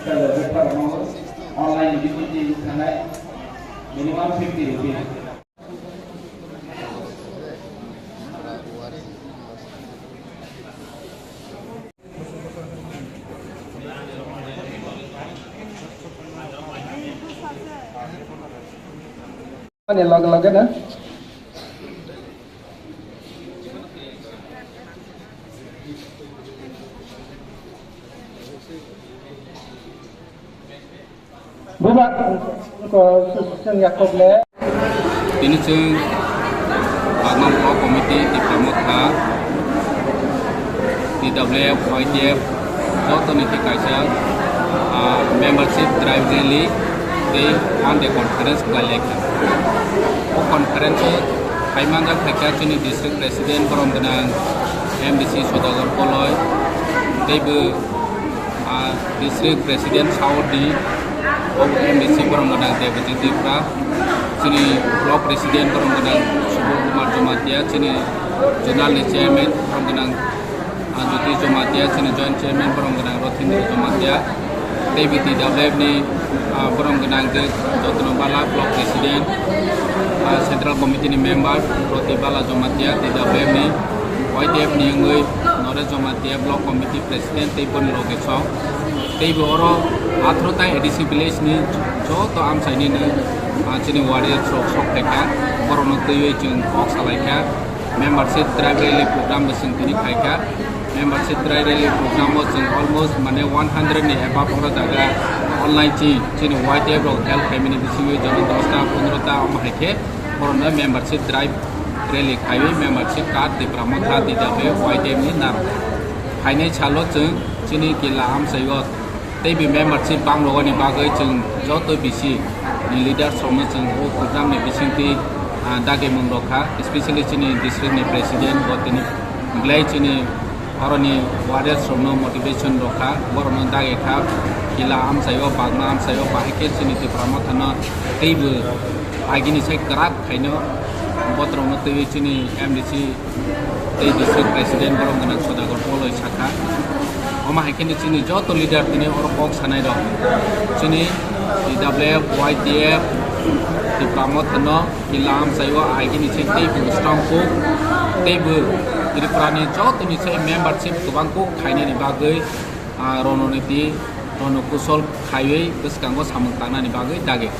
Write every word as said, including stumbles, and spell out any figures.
Online ni bisingtwi thanai minimum fifty rupees. Ani loge loge na. Buba, ko, chwng yakhok le. Tini chwng Bagma Block Committee Tipra Motha, T W F, Y T F, joto ni khe kaisa, ah, membership drive rally tei one day conference khlai lai kha. O conference o phai manjak phaikha chini district president borom gwnang M D C Sodagar Koloi, tei bo ah, District President South ni, o M D C borom gwnang Debajit Tripura, chini Block President borom gwnang Subur Kumar Jamatia, chini Zonal ni Chairman borom gwnang, ah, Jyoti Jamatia, chini Joint Chairman borom gwnang Rothindra Jamatia, tei B T W F ni, ah, borom gwnang je Jotno Bala, Block President, ah, Central Committee ni Member Roti Bala Jamatia, T W F ni, Y T F ni wngwi Noresh Jamatia, Block Committee President tei boni loge song. Tei bo oro atharo ta A D C village ni joto amchaini no, ah, chini warriors rok sok phaikha, borokno twiwi chwng kok salaikha. Membership drive rally program bo chwng tini khaikha. Membership drive rally program o chwng almost mane one hundred ni above oro jaga online chi chini Y T F rok help khaimani bisingo jono dos ta pondro ta omo hai khe borokno membership drive rally khaiwi membership card Tipra Motha T W F Y T F ni narwkha. Phainai salo chwng chini kila amchaio tei bo membership bangrogani bagwi chwng joto B C ni leaders rokno chwng o program ni bisingtwi, ah, dagi mung rok kha, especially chini district ni president bo tini belai chini oroni warriors rokno motivation rok kha, borokno dagi kha, kila amchaio, bagma amchaio, bahai khe chini Tipra Motha no teibo agini sai kwrak khaino botrokno twiwi chini M D C tei district president borom gwnang Sodagar Koloi sakha. Omo hai khe chini joto leader tini oro kok sanai rok chini T W F, Y T F, Tipra Motha no kila amchaio, agini sai teibo strong kuk, teibo Tripura ni joto ni sai membership kwbang kuk khainani bagwi, ah, rononiti, rono kusol khaiwi bwskango samung tangnani bagwi dagi.